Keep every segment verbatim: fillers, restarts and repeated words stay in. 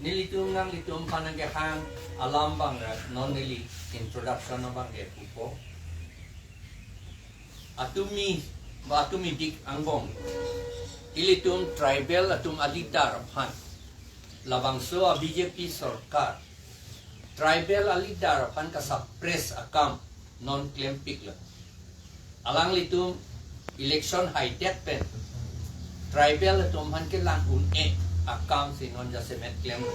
Nelitum nanglitum aphan nangkehang alam abang ra non neli introduction abang ke pupo. Atumi, ba atumi dik angbong, ilitum tribal atum a-leader aphan, labangso a-B J P sorkar tribal a-leader aphan ka-suppress akam non klempiklo. Alanglitum election haidet pen tribal atum aphan kelang un-e akam si non jasemet klemlo.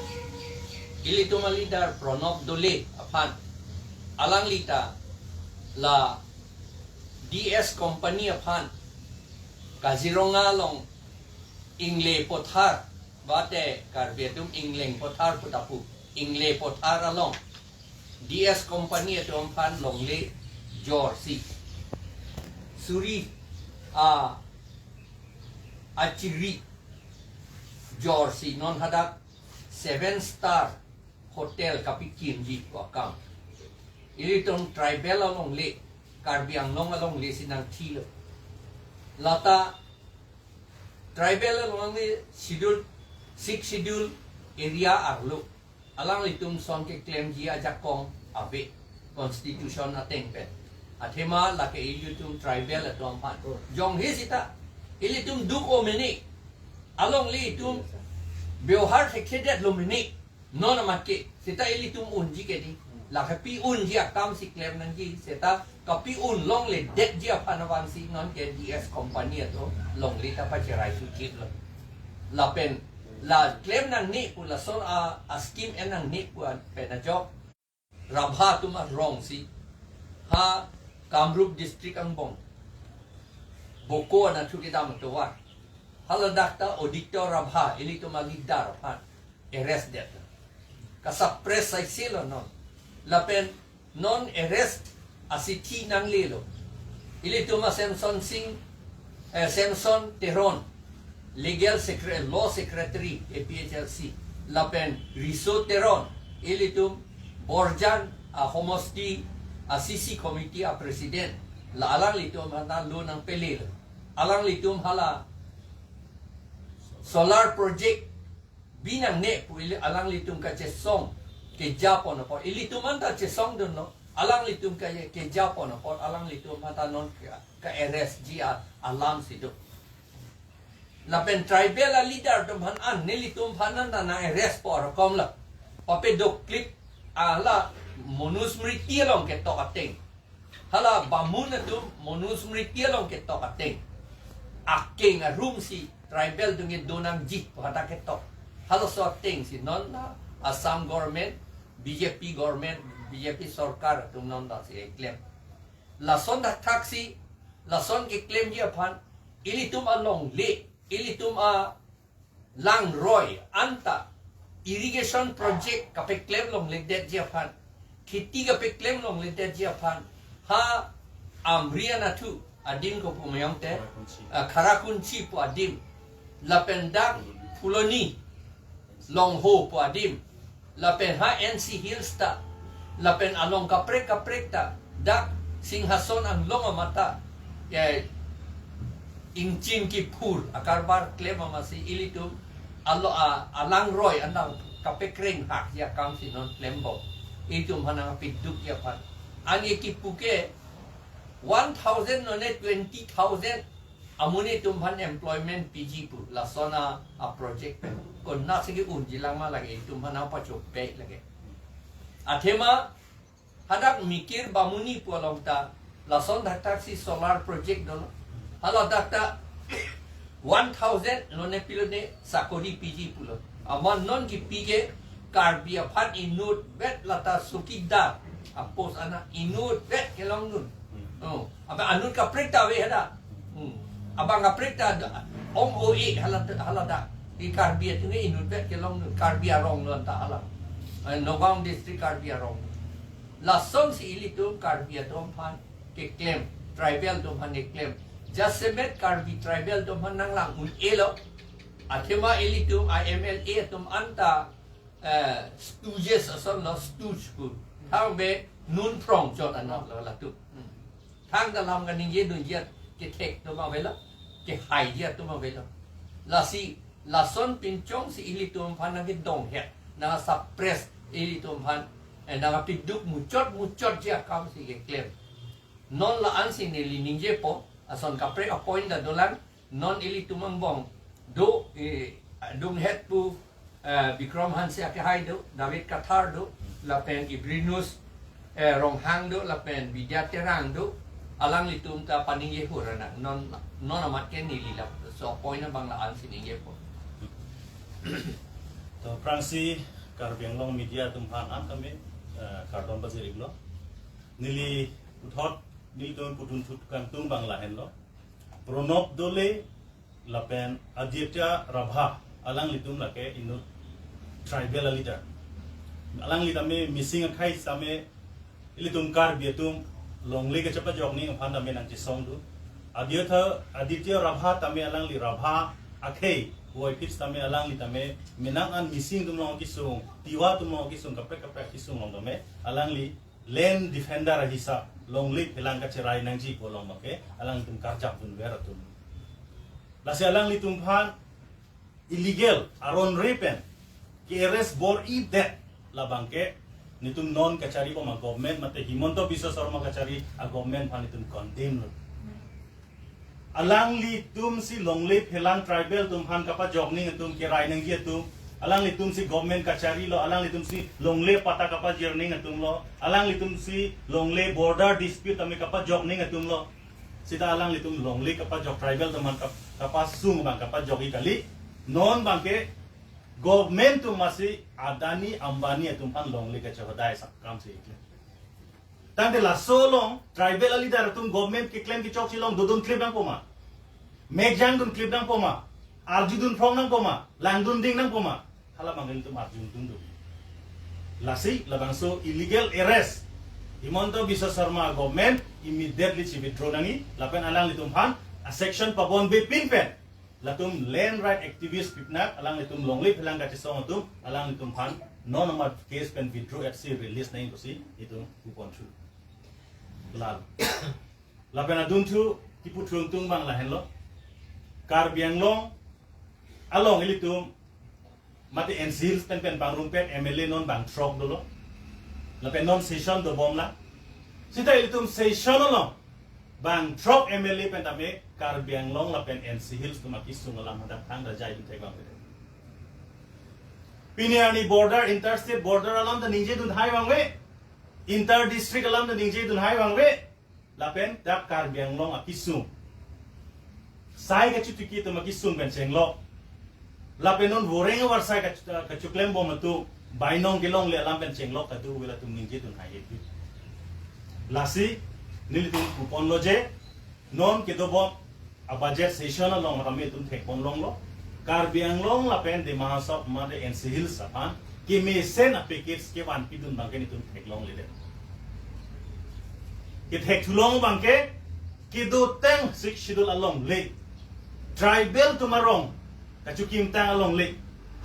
Ilitum a-leader Pranab Doley aphan, alangli ta la D S company aphan Kaziranga along Ingle Pothar, bate Karbi atum Ingleng Pothar pu ta pu, Ingle Pothar along D S company atum aphan longle jorsi, suri a, achiri jorsi non hadak seven star hotel kapikimji pu akam ilitum tribal alongle, Karbi Anglong alongle si nangthilo. Lata tribal alongle schedule, six schedule area arlo alanglitum ason keklemji ajakong ave, constitution ateng pen. Athema lake ilitum tribal atum aphan jong he sita ilitum duk-o mene, alongle itum biohar thekthedetlo mene. Non amat ke seta ilitum unji ke di, la kapi-unji akam si klem nangji, seta kapi-un longledetji aphan abang si non ke D S company atum longle ta pacherai suchitlo. Lapen la klem nangne pu, lason a, a-scheme en nangne pu pen ajok Rabha atum arong si ha Kamrup district angbong Boko anatthu kedam atovar, haladak ta Aditya Rabha, ilitum a-leader aphan arrest det. Ka-suppress saisilo non. Lapen non arrest asithi nanglelo. Ilitum a-Samson Singh, eh, Samson Teron, legal secre-, law secretary A P H L C. Lapen Riso Teron, ilitum Borjan a-homosti a-C C committee a-president. La alanglitum aphan ta lo nangpelelo. Alanglitum hala solar project bi nangne pu ili alanglitum kachesong kejapon apot, ilitum anta chesongdunlo, alanglitum ka, kejapon apot alanglitum aphan ta non ka, ka-arrestji a, alam si do. Lapen tribal a-leader atum aphan an nelitum aphan anta nang-arrest po arokom la. Pape doklip ala Manusmriti along ketok ateng, hala Bamun atum Manusmriti along ketok ateng, akeng arum si tribal atum ke do nangji pu hadak ketok. Halaso ateng si non la Assam government, B J P government, B J P sorkar atum non ta si keklem. Lason thakthak si, lason keklemji aphan, ilitum alongle, ilitum alangroi anta irrigation project kapeklem longledetji aphan, kheti kapeklem longledetji aphan, ha Amri anatthu adim kopu ma yong te, Kharakunchi. Ah, Kharakunchi pu adim, lapen dak Phuloni, Longho pu adim, lapen ha N C Hills ta, lapen along kaprek kaprek ta, dak Singhason anglong amat ta, eh, ingchin kiphur akarbar klem amatsi ilitum alo a, alangroi anang kapekreng hakji akam si non klembom. Itum aphan nangpidukji aphan. An ye kipu ke one thousand nonne twenty thousand amonit atum aphan employment piji pu, lason a, a-project pen. Konatsi ke-unji lang ma lake, itum aphan nangpachopek lake. Athema hadak Mikir Bamuni pu along ta lason thakthak si solar project dolo. Haladak ta one thousand nonne pilone sakori piji pulo. Amat non kipi ke Karbi aphan inutvet, lata chowkidar a-post ana inutvet kelongdun. Hmm. Oh, abang anut kaprek ta ave hadak. Hmm. Abang kaprek ta da, ong-o-e hala, haladak. Ke Karbi atum ke inutvet kelongdun. Karbi arong lo anta hala. Eh, Nagaon district Karbi arong. Lasonsi ilitum Karbi atum aphan keklem, tribal atum aphan keklem. Jasemet Karbi tribal atum aphan nanglang un-elo. Athema ilitum a-M L A atum anta, eh, stooges ason lo, stooge pu. Thang be nun phrong chot anat lo latum. Hmm. Thangta lam kaningjedunji kethek atum avelo, kehaiji atum avelo. Lasi, lason pinchongsi ilitum aphan nangkedonghet. nang suppress ilitum aphan, eh, nang piduk muchot muchotji akam si keklem. Non la-an si neli ningjepo, ason kaprek apoint ta dolang, non ilitum angbong do, eh, adunghet pu, eh, Bikram Hanse akehai do, David Kathar do, lapen Ibrinus, eh, Ronghang do, lapen Bidya Terang do, alanglitum ta paningje hur anak, non, non amat ke neli laso apoint abang la-an si ningjepo. To aphrangsi Karbi Anglong media atum aphan an tame, eh, kardom pajir-iklo. Neli puthot, nelitum pudun thut kangtung abang lahenlo. Pranab Doley lapen Aditya Rabha, alanglitum lake inut tribal a-leader. Alangli tame Mising akhei tame ilitum Karbi atum longle kachepajok ning aphan tame nangchesong do. Aditya, Aditya Rabha tame alangli Rabha akhei, puvoiphit tame alangli tame menang an Mising atum along akesung, Tiwa atum along akesung, kaprek kaprek akesung along tame alangli land defender ahisap longle phelang kacherai nangji pu along abangke alangtum karjap dunver atum. Lasi alanglitum aphan illegal aron re pen ke-arrest bor-idet labangke nelitum non kachari bom a-government mate Himanta Biswa Sarma kachari a-government aphan nelitum condemn lo. Alanglitum si longle phelang tribal atum aphan kapajok ning atum, kerai nangji atum, alanglitum si government kacharilo, alanglitum si longle patta kapajir ning atumlo, alanglitum si longle border dispute tame kapajok ning atumlo. Seta alanglitum longle kapajok tribal atum aphan kap-, kapasung abang kapajokji kali. Non abangke government atum masi Adani Ambani atum aphan longle kachehodai asap akam si keklem. Tangte laso along tribal a-leader atum government keklem kechokche along dodun klip nangpo ma? Mekjang dun klip nangpo ma? Arjudun phrong nangpo ma? Langdun ding nangpo ma? Hala abang ilitum arjudun do. Lasi labangso illegal arrest Himanta Biswa Sarma government immediately chi-withdraw nangji, lapen alanglitum aphan a-sanction pabonbe pin pen latum land right activist pipnak, alanglitum longle phelang kachesong atum, alanglitum aphan non amat case pen withdraw at si release nangji pusi itum puponthu. Lal. Lapen adunthu kipu thuntung abang lahenlo. Karbi Anglong along ilitum mate N C Hills pen pen pangrumpet M L A non bang throk dolo. Lapen non session dobomlang. Seta ilitum session along bang throk M L A pen tame Karbi Anglong lapen N C Hills atum akesung alam hadak thangta jai dun thek abang. Pini arni border, interstate border alam ta ningje dun hai abang ave. Inter district alam ta ningje dun hai abang ave. Lapen dak Karbi Anglong akesung, sai kachotiki atum akesung pen chenglok. Lapen non voreng avarsai kach-, kachoklem bom atum, bainong kelongle alam pen chenglok kadokave atum ningje dun hai epi. Lasi nelitum puponlo je, non kedobom a-budget session along tame itum thekponlonglo. Karbi Anglong lapen Dima Hasao mate N C Hills aphan kemesen a-package kevan pidun abangke nelitum theklongledet. Kethekthulong abangke kedotang Sixth Schedule alongle, tribal atum arong kachokimtang alongle,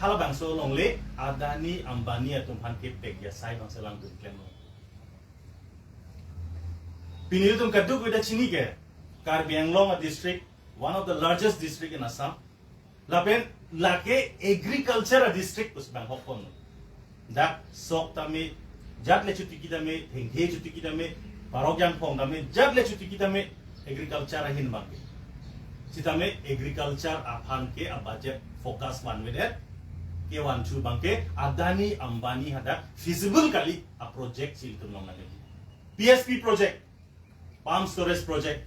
halabangso alongle Adani Ambani atum aphan kepekji asai abang selang dun klemlo. Pini itum kadokave ta chini ke, Karbi Anglong a-district, one of the largest district in Assam. Lapen lake agriculture a-district pusi bang hokpon. Dak sok tame, jat le chotiki tame, thengthe chotiki tame, parok jangphong tame, jat le chotiki tame, agriculture ahin abangke. Sitame agriculture aphan ke a-budget focus vanvedet, kevanthu abangke Adani Ambani hadak feasible kali a-project si itum longle. P S P project, Pump Storage Project,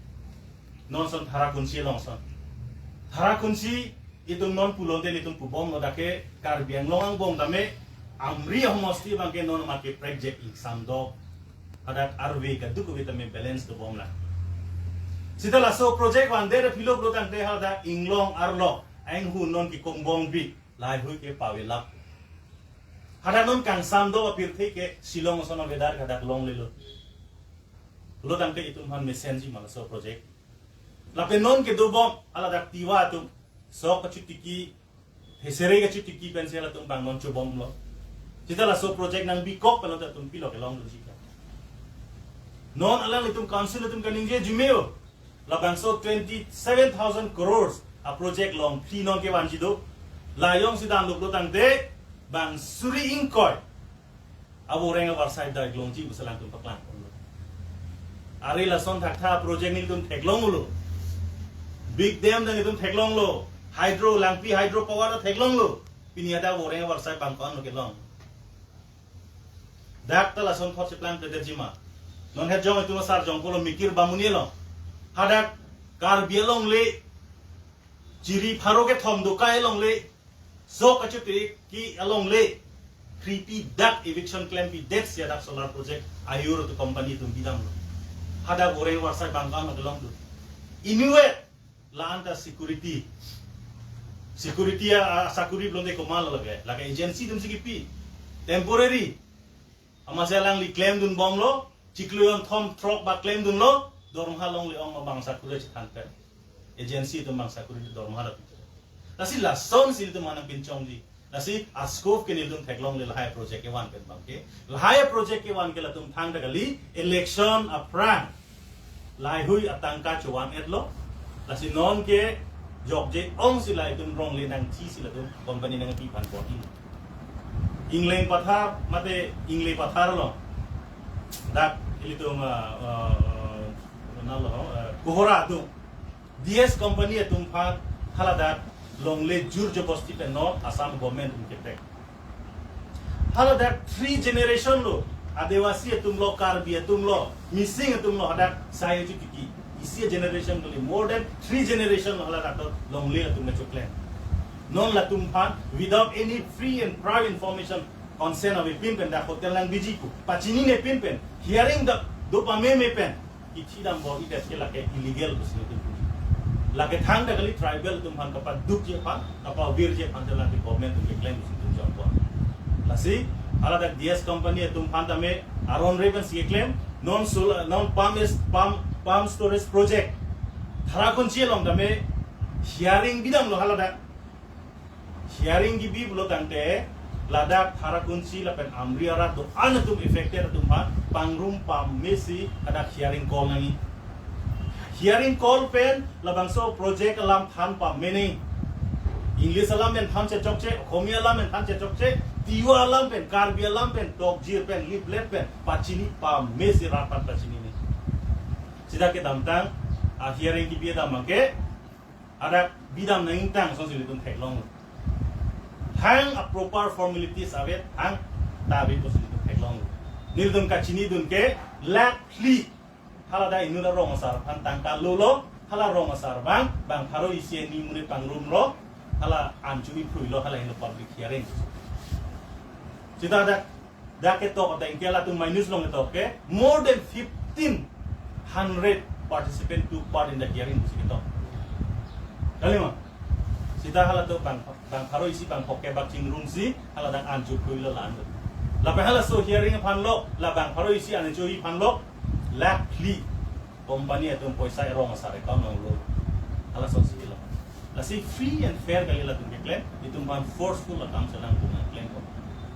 non ason Tharakhunchi along ason. Tharakhunchi itum non pulote nelitum pubomlo, dak ke Karbi Anglong angbong tame Amri ahomosti abangke non amat keprekjek ingsam do. Hadak arve kadokave tame balance dobomlang. Seta laso project vandet aphi lo pulo tangte hadak inglong arlo, ainghu non kekongbong bi, laheihui ke pavelap. Hadak non kangsam do apirthe ke Shillong ason a-weather hadak longlelo. Pulo tangte itum aphan mesenji ma laso project. Lapen non kedobom hala dak Tiwa atum sok kachotiki, Hesere kachotiki pensi halatum bang non chobomlo. Seta laso project nangbikok pen lo ta atum pilo kelongdunji ke. Non alanglitum council atum kaningje jumeo. Labangso twenty-seven thousand crores a-project longphli non kevanji do. La jongsi damlo pulo tangte Bang suri ingkoi aboreng avarsai dak longji pu si alangtum paklang. Are lason thaktha project nelitum theklonglo. Big dam dak nelitum theklonglo. Hydro, Langpi hydro power ta theklonglo. Pini hadak aboreng avarsai bang ko-an lo kelong. Dak ta lason thot si plangpledetji ma. Non het jong itum asar jong pulo Mikir Bamuni along. Hadak Karbi alongle. Chiri pharo kethom dokai alongle. Sok kachotiki alongle. Kripi dak eviction klempidet si hadak solar project ayur tu company atum bidamlo. Hadak aboreng avarsai bang ko-an lo kelonglo. Anyway, la-an ta security. Security a, a, sakuri pulote komatlo lake. Lake agency atum si kipi. Temporary. Amatsi alangli klemdunbomlo, chiklo jon thom throk ba klemdunlo, dormoha longle ong ma bang sakuri chethan pen. Agency atum bang sakuri dormoha ta pi. Lasi lason si ilitum aphan nangpinchongji. Lasi a-scope ke nelitum theklongle lahai project kevan pen abangke. Lahai project kevan ke latum thangta kali election aphrang. Lahai hui atangka chovan-etlo. Lasi non ke jokje ong si lahai atum rongle nangthi si latum company nangpi aphan bor-i. Ingleng Pathar mate Ingleng Pathar along. Dak ilitum, ah, ah, ah, nalo, ah, Kohora atum. D S company atum aphan haladak longle jur jobosti pen non Assam government atum ketek. Haladak three generation lo, Adivasi atum lo, Karbi atum lo, Mising atum lo, hadak sai uju kiki. Isi generation kali, more than three generation lo haladak to longle atum kechoklem. Non latum aphan, without any free and prior information, consent avepin pen dak hotel nangbiji pu pachinine pin pen, hearing dak do pameme pen, ithi dam bor-idet ke lake illegal pusi nelitum pu. Lake thangta kali tribal atum aphan kapadukji aphan, kapavirji aphan te lake government atum keklem pusi nelitum jongpo. Lasi, haladak D S company atum aphan tame aron re pensi keklem, non sul-, non pump is, pump, pump storage project. Tharakunchi along tame hearing bidamlo haladak. Hearing kebi pulo tangte, ladak Tharakunchi lapen Amri arat do-an atum affected atum aphan pangrum pamesi hadak hearing call nangji. Hearing call pen labangso project alam than pameme nangji. English alam pen than chechokche, Okhomia alam pen than chechokche, Tiwa alam pen, Karbi alam pen, tokjir pen, leaflet pen pachini pamesi rat aphan pachinine. Sita kedamtang a-hearing kebi dam abangke, hadak bidam nangji tang asonsi nelitum theklong. Thang a-proper formalities ave, thangta ave pusi nelitum theklong. Nelitum kachinidun ke lakh phli. Haladak inut arong asar aphan tangka lolo, hala rong asar abang, bang pharo isi hini monit pangrumlo, hala an cho-i phruilo, hala henlo public hearing. Sita dak dak ketok ateng ke latum minus along ketok ke, more than fifteen hundred participant took part in the hearing pusi ketok. Kalima. Sita halatum bang, bang pharo isi bang phongo kebak chingrumsi, haladak an cho-i phruilo la-an. Lapen halaso hearing aphan lo, la bang pharo isi an cho-i aphan lo, lakh phli. Company atum poisa arong asar account along lo. Hala asonsi lo. Lasi free and fair kali latum keklem, itum aphan forceful alam selang pun klem ko.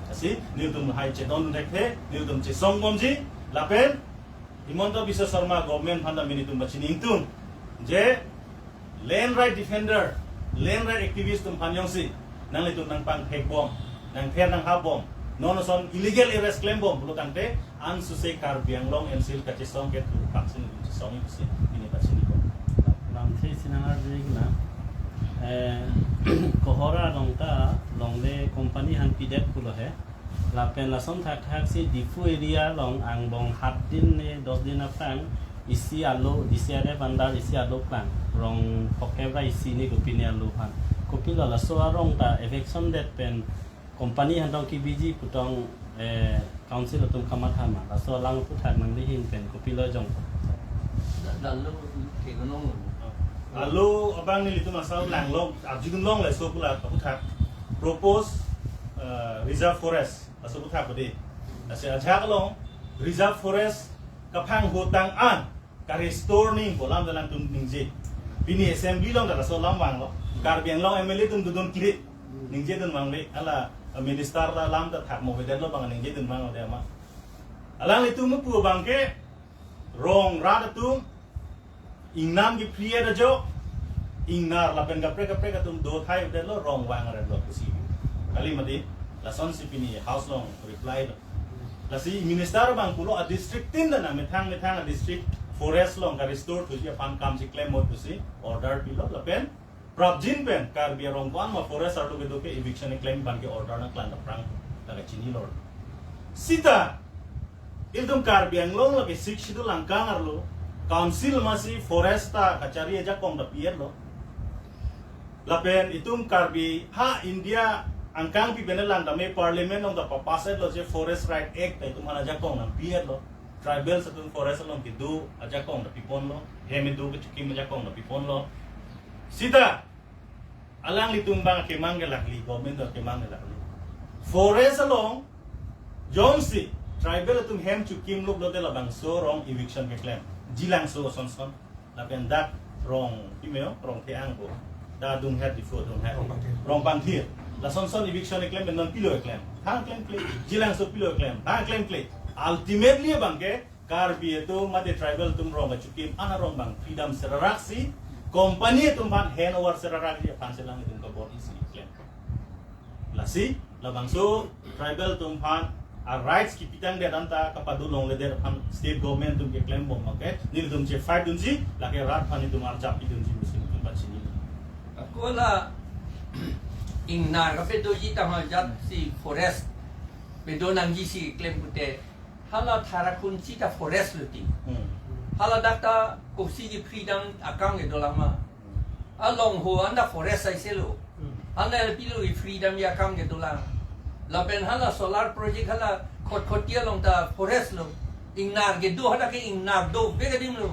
Lasi nelitum hai chedondun thekthe, nelitum chesongbomji, lapen Himanta Biswa Sarma government aphan ta nelitum pachini ingtung. Je land right defender, land right activist atum aphan jongsi nanglitum nangpangthekbom, nangther nanghapbom, non ason illegal arrest klembom pulo tangte, ansose Karbi Anglong N C L kachesong ke thurpak si nelitum chesong isi pini pachinibom. Lamthe isi nangarju ikna, eh, Kohora along ta longle company aphan pidet pulo he. Lapen lason thakthak si Diphu area along angbong hat din ne dos din aphrang isi alo, D C R F under isi alo klang. Rong phongo kep ra isi ne kopine alo aphan. Kopilo laso arong ta eviction det pen company aphan tong kebiji pu tong, eh, council atum kamatha ma. Laso alang aphuthak nangli-in pen kopilo jong. Da-, dalo, ke gunung. Alo abang nelitum asal langlong, arjudunlong laso pula aphuthak. Propose, eh, reserve forest. Laso aphuthak pade. Lasi ajak along reserve forest kaphang hotang an ka-restore nangji pu alam ta alangtum ningje. Pini assembly along ta laso alam vanglo. Karbi Anglong M L A atum dodun kli. Ningjedun vangle, hala minister ta alam ta thakmo avedetlo bang ningjedun vanglo de ma. Alanglitum pu abangke rong rat atum ingnam ke free ada jo, ingnar lapen kaprek kaprek atum dothai avedetlo, rong vang avedetlo pusi. Kali mati. Lasonsi pini House along reply lo. Lasi minister abang pulo a district tin dan methang methang a district forest along ka-restore thuji aphan kam chiklem mo pusi order pilo lapen prapjin pen Karbi arong ko-an ma forest arlo kedo ke eviction keklem abang ke order nangklang aphrang ta kachinilo. Sita ilitum Karbi Anglong lake Sixth Schedule angkang arlo council masi forest ta kachari ajakong ta pi-etlo. Lapen itum Karbi ha India angkang pi pen lang tame parliament along ta pa-pass-etlo je Forest Right Act ta itum aphan ajakong nangpi-etlo. Tribals atum forest along kedo ajakong ta piponlo. Hem kedo kechikim ajakong ta piponlo. Sita alanglitum abang kemang kelakli, government ta kemang kelakli. Forest along jongsi tribal atum hem chikimlo pulote labangso arong eviction keklem. Jilangso ason son. Lapen dak rong pimeo, rong theang ko. Da Dunghet Diphu Dunghet. Rong Pangthir. Rong Pangthir. Lasonson eviction keklem pen non pilo keklem. Thang klemkle. Jilangso pilo keklem. Thang klemkle. Ultimately abang ke Karbi atum mate tribal atum rong kachikim an arong abang freedom seraraksi company atum aphan hand over seraraksi aphan si alanglitum kabor-isi keklem. Lasi labangso tribal atum aphan a rights kipitangdet anta kapado longledet aphan state government atum keklem bom abang ke nelitum che fight dunji, lake rat aphan itum arjap pidunji pusi nelitum pachini. Ako la ingnar kapedoji tangho jat si forest pedo nangji si klem pute, hala Tharakhunchi ta forest lo ti. Hmm. Hala dak ta kopisi ke freedom akam ke dolang ma. Along ho anda forest aise lo. Hmm. Anda pilo ke freedom ya akam ke dolang. Lapen hala solar project hala Khatkhati along ta forest lo. Ingnar kedo hala ke ingnar do be kedim lo.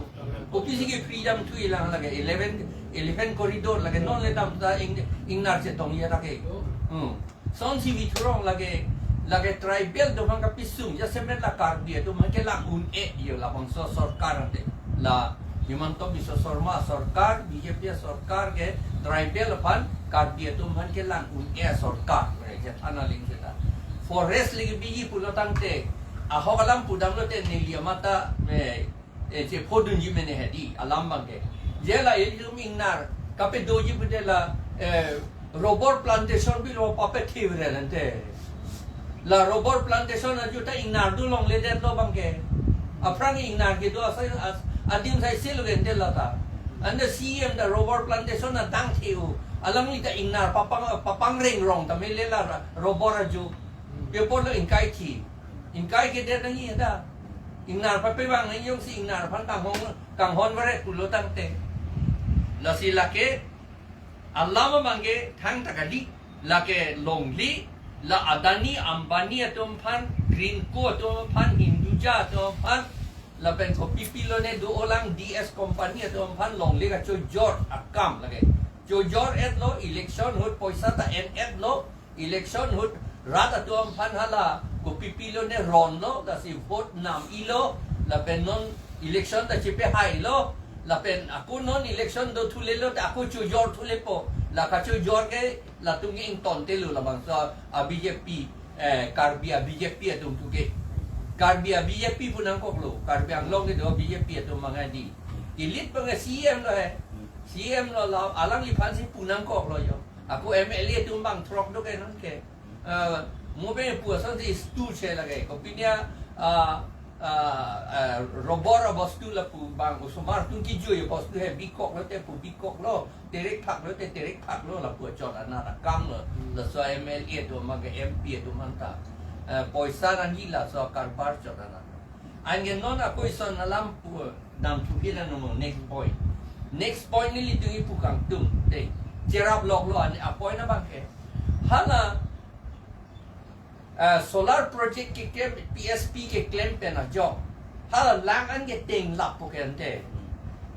Kopisi ke freedom thuilang hala ke eleven, eleven corridor lake non le dam ta ing-, ingnar chetongji hala ke. Hmm. Sonsi bithurong lake, lake tribal atum aphan kapisung, jasemet la Karbi atum aphan kelang un-e yo labangso sorkar ante. La Himanta Biswa Sarma sorkar, B J P sorkar ke tribal aphan Karbi atum aphan kelang un-e sorkar. Re, je thana ling seta. Forest lake biji pulo tangte, ahok alam pudam lote neli amata, eh, eh, chephodunji mene hedi, alam abang ke. Je la ilitum ingnar kapedoji pute la, eh, rubber plantation bilo papethe vre ante. La rubber plantation aju ta ingnar do longledetlo abang ke. Aphrang ingnar kedo asai as-, adim sai sel gente la ta. Ante C M ta rubber plantation adang theu. Alangli ta ingnar papang, papang reng rong ta mele la ra-, rubber aju. Bepor lo ingkai thi. Ingkai kedet nangji ta. Ingnar papevang nangji jongsi ingnar aphan kanghon, kanghon varet pulo tangte. Lasi lake alam abang ke thangta kali, lake longle, la Adani, Ambani atum aphan, Greenko atum aphan, Hinduja atum aphan, lapen kopi pilone do-olang D S company atum aphan longle kachojor akam lake. Chojor-etlo, election ahut poisa ta en-etlo, election ahut rat atum aphan hala kopi pilone ronlo, lasi vote nam-ilo, lapen non election ta chepehailo, lapen ako non election do thulelo, ta ako chojor thulepo, la kachojor ke latum ke ingtontelo labangso a B J P, eh, Karbi a B J P atum thu ke. Karbi a B J P pu nangkoklo, Karbi Anglong kedo a B J P atum mangadi. Kilit abang C M lo he. C M lo la, alangliphan si pu nangkoklo yo. Ako M L A atum abang throk do ke non ke. Eh, mo be pu asonsi stu che lake. Kopinia, ah, ah, ah, rubber abostu lapu abang osomar atum kijui abostu he bikoklo te pu bikoklo. Terek phaklo te terek phaklo lapu achot anat akam lo. Hmm. Laso M L A atum abang ke M P atum aphan ta. Eh, poisa nangji laso karbar chot anat. Anke non ako ison alam pu dam thuhi la nomo next point. Next point nelitum ipu kangtung. Te, cherap loklo an a point abang ke. Hala, eh, solar project keklem, P S P keklem pen ajok. Hala lang an ke tenglappo ke ante.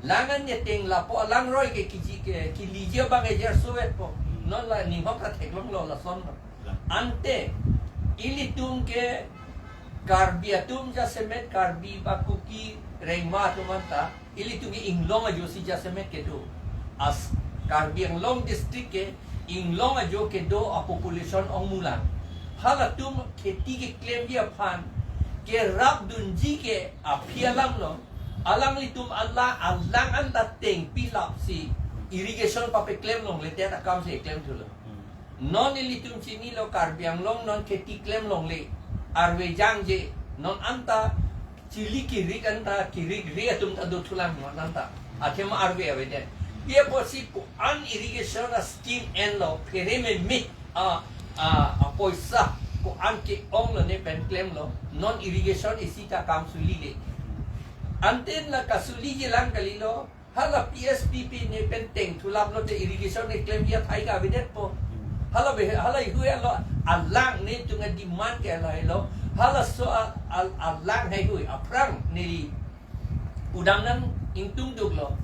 Lang an ke tenglappo, alangroi ke kiji ke, kiliji abang ke jerso-etpo. Non la ninghok ta theklonglo lason. Ante, ilitum ke Karbi atum jasemet Karbi ba Kuki Rengma atum anta, ilitum ke inglong ajo si jasemet kedo. As Karbi Anglong district ke inglong ajo kedo a population ongmulang. Halatum kheti keklemji aphan kerap dunji ke aphi alam lo. Alanglitum ala alang anta tengpi lapsi irrigation papeklem longledet akam si eklem thulo. Hmm. Non ilitum chinilo Karbi Anglong non kheti klem longle. Arve jangje non anta chili kirik anta kirik ri atum ta dothulang non anta. Athema arve avedet. Pi apotsi ko-an irrigation a scheme enlo phere me mi a a a poisa ko-an ke-onglo ne pen klemlo non irrigation isi ta kam sulile. Anten la kasuliji lang kalilo. Hala P S P P ne pen tengthulaplote irrigation ne klemji athai ke avedetpo. Hala be hala ihu alo alang netum a demand ke alo alo. Halaso a, a, alang haihui aphrang neli udam nang ingtungduklo.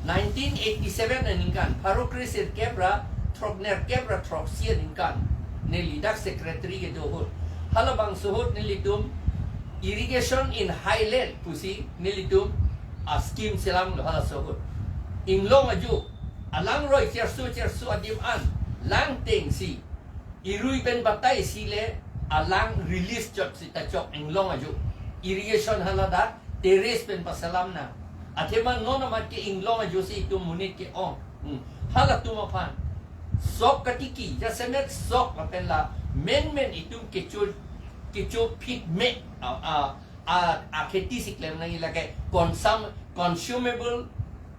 Nineteen eighty-seven aningkan, pharo kre sirkep ra throknerkep ra throksi aningkan, neli dak secretary kedo ahut. Halabangso ahut nelitum irrigation in highland pusi nelitum a scheme selamlo halaso ahut. Inglong ajo alang roi cherso cherso adim an langtengsi irui pen batai sile alang release chot sita chok inglong ajo. Irrigation hala dak terrace pen paselam na. Athema non amat ke inglong ajo si itum monit ke-ong. Hmm. Halatum aphan sok katiki, jasemet sok lapen la menmen itum kecho kecho phit me a a a, a kheti si klem nangji lake consum, consumable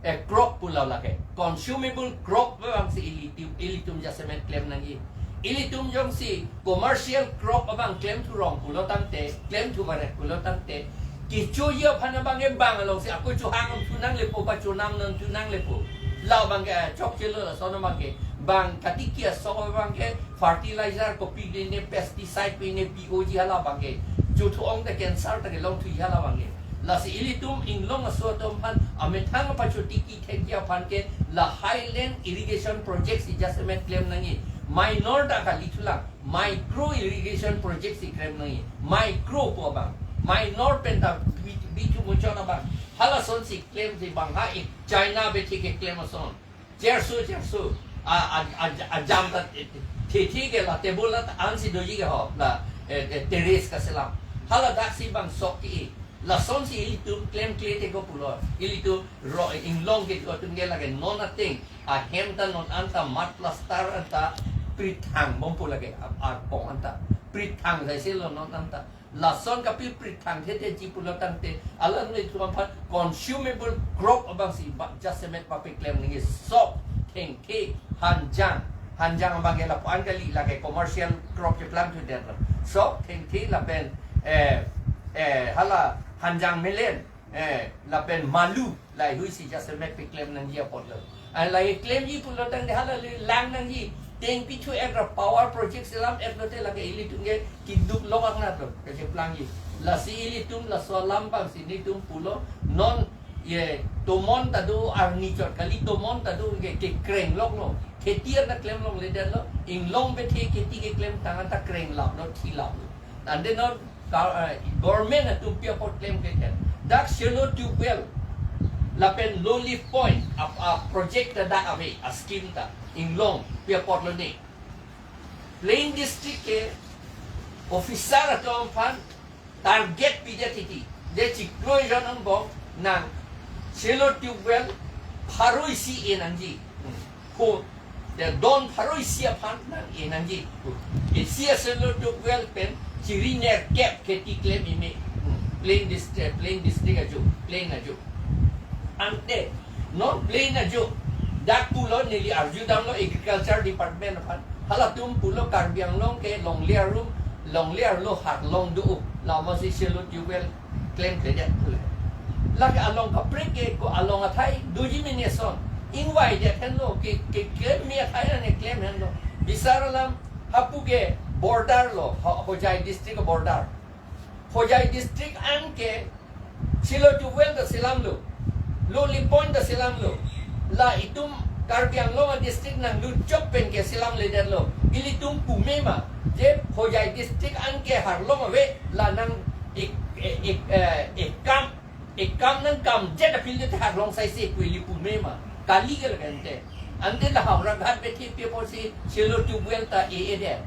eh, crop pulo lake. Consumable crop abang si ilitum, ilitum jasemet klem nangji. Ilitum jongsi commercial crop abang klemthu rong pulo tangte, klemthu baret pulo tangte, kechoji aphan abang ke bang alongsi ako chohang thu nanglepo, pachonam nangthu nanglepo. La abang ke, eh, chokchelo lason abang ke. Bang katiki asok abang ke, fertilizer kopi pine, pesticide pine, P O G hala abang ke. Chothu ong ta cancer ta kelongthuji hala abang ke. Lasi ilitum inglong aso atum aphan amethang pachotiki thekji aphan ke la highland irrigation project si jasemet klem nangji. Minor ta kalithulang, micro irrigation project si klem nangji. Micro pu abang. Minor pen ta bi-, bithu muchot abang. Halason si klemsi bang ha ik China bethe keklem ason. Cherso, cherso. A, a, a, ajam ta, eh, thethi ke la table la ta ansi doji ke ho, la, eh, eh, terrace kaselam. Hala daksi bang sok ke-i. Lasonsi ilitum klemkle te ko pulo. Ilitum ro, inglong ke ko atum ke lake non ateng. Ahem ta non anta mud plaster anta prithang bompo lake. A, arpong anta. Prithang jaiselo non anta. Lason kapi prithang thethe ji pulo tangte, alanglitum aphan consumable crop abang si ba jasemet papeklem nangji sok, thengthe, hanjang. Hanjang abang ke lapu-an kali lake commercial crop keplang thudet lo. Sok, thengthe lapen, eh, eh, hala hanjang melen, eh, lapen malu, laheihui si jasemet peklem nangji apotlo. An lahei klemji pulo tangte hala le lang nangji. Teng pithu ek ra power project selam ek lote lake ilitum ke kiduk lok angnat lo, keplangji. Lasi ilitum laso alam abang si nelitum pulo non ye tomon ta do arni chot kali tomon ta do ke, kekreng lok lo. Kheti anta klem longledetlo, inglong bethe kheti keklem tang anta kreng lap lo, thi lap lo. Ante non ka, eh, government atum pi apot klemkle ke. Dak shallow tubewell lapen low lift point a, a project ta dak ave, a scheme ta inglong pi apotlo ne. Plain district ke officer atum aphan target pidet titi. Je chiklo ejon angbong nang shallow tubewell pharo isi e nangji. Hmm. Ko, de don pharo isi aphan nang e nangji. Isi a shallow tubewell pen chiri nerkep kheti klem ime. Hmm. Plain district, plain district ajo, plain ajo. Ante non plain ajo. Dak pulo neli arjudamlo agriculture department aphan. Halatum pulo Karbi Anglong ke longle arum, longle arlo harlong do. Lama si shallow tubewell klemkledet pulo. Lake along kaprek ke ko along athai doji mene son. Ingvaidet henlo ke, ke klem me athai ane klem henlo. Bisar alam hapu ke border lo, Ho-, Hojai district border. Hojai district an ke shallow tubewell ta selamlo. Low lift point ta selamlo. La itum Karbi Anglong a district nanglut chok pen ke selamledetlo. Ilitum pume ma. Je Hojai district an ke harlong ave la nang ik, ik, ik, eh, ik kam, ik kam nangkam jet aphi le harlong saise pu ili pume ma. Kali ke lake ante. Ante la Howraghat bethe pi apotsi shallow tubewell ta e-edet.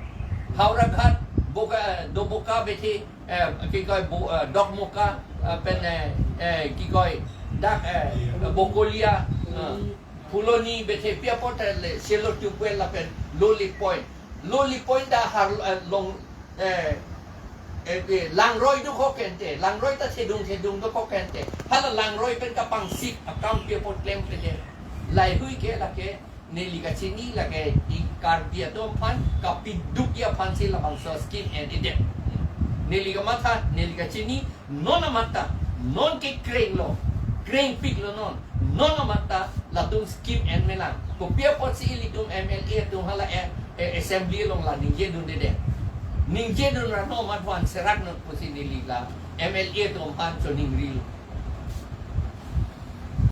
Howraghat Boka, Doboka bethe eh, kikoi bo, eh, Dokmoka, eh, pen, eh, eh, kikoi dak, eh, Bokolia, eh, Phuloni bethe pi apot le shallow tubewell lapen low lift point. Loli point ta har, eh, long, eh, eh, eh, langroi dokok ente, langroi ta thedung thedung dokok ente. Hala langroi pen kapangsik akam pi apot klemkledet. Laheihui ke lake neli kachini lake i Karbi atum aphan kapidukji aphansi labangso scheme en-edet. Neli kamatha, neli kachini, non amat ta, non ke krenglo, krengpiklo non, non amat ta latum scheme en-elang. Kopi apotsi ilitum M L A atum hala, eh, eh, assembly along la ningjedundedet. Ningjedun ra non amat van serak non pusi neli la M L A atum aphan choningrilo.